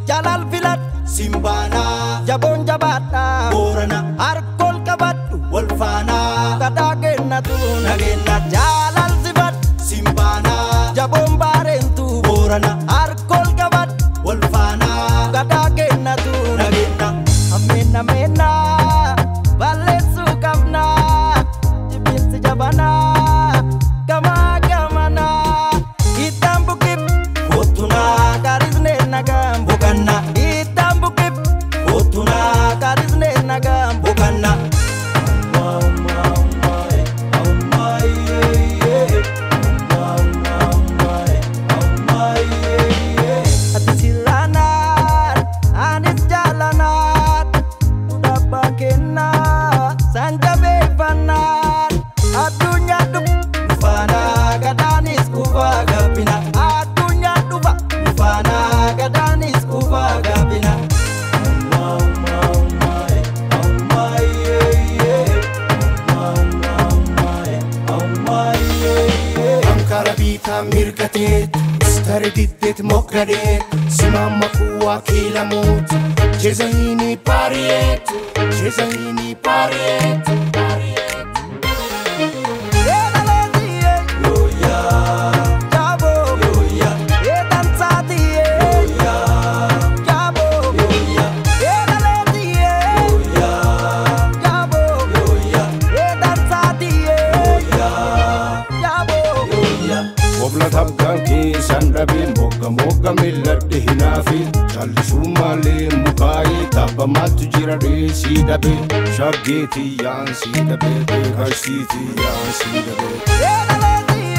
Jalal filat Simbaana jaboon jabaadha Boorana harkool qabadhu wal faana gadaa kennatu nageenya jaalal sifadhu Simbaana jaboon baareentu Boorana harkool qabadhu wal faana gadaa kennatu nageenya ameen ameen balleessuu qabna jibbiinsi jabana gamaa gamana ittaan buqib kottunaa garisnee nagaan boqanna ittaan buqib kottunaa garisnee nagaan boqanna. Ati sillanaan anis jaalanaan dhabbaa kennaa san jabeeffannaan addunyaa dhufa faanaa gadaanis kufaa gabbina addunyaa dhufa faanaa gadaanis kufaa gabbina. Ankara biitaa mirgateet Stare diddeet mokkadeet Simamma kuwaa kiilamuut Cheza hini pariet Cheza hini pariet Obla tabgaan keessan dhabee mogga mogga milladhe hinaafi callisuu malee mukaayee tabba maaltu jira dheesii dhabee shaggeetii yaansii dhabee beekarsiitii yaansii dhabee.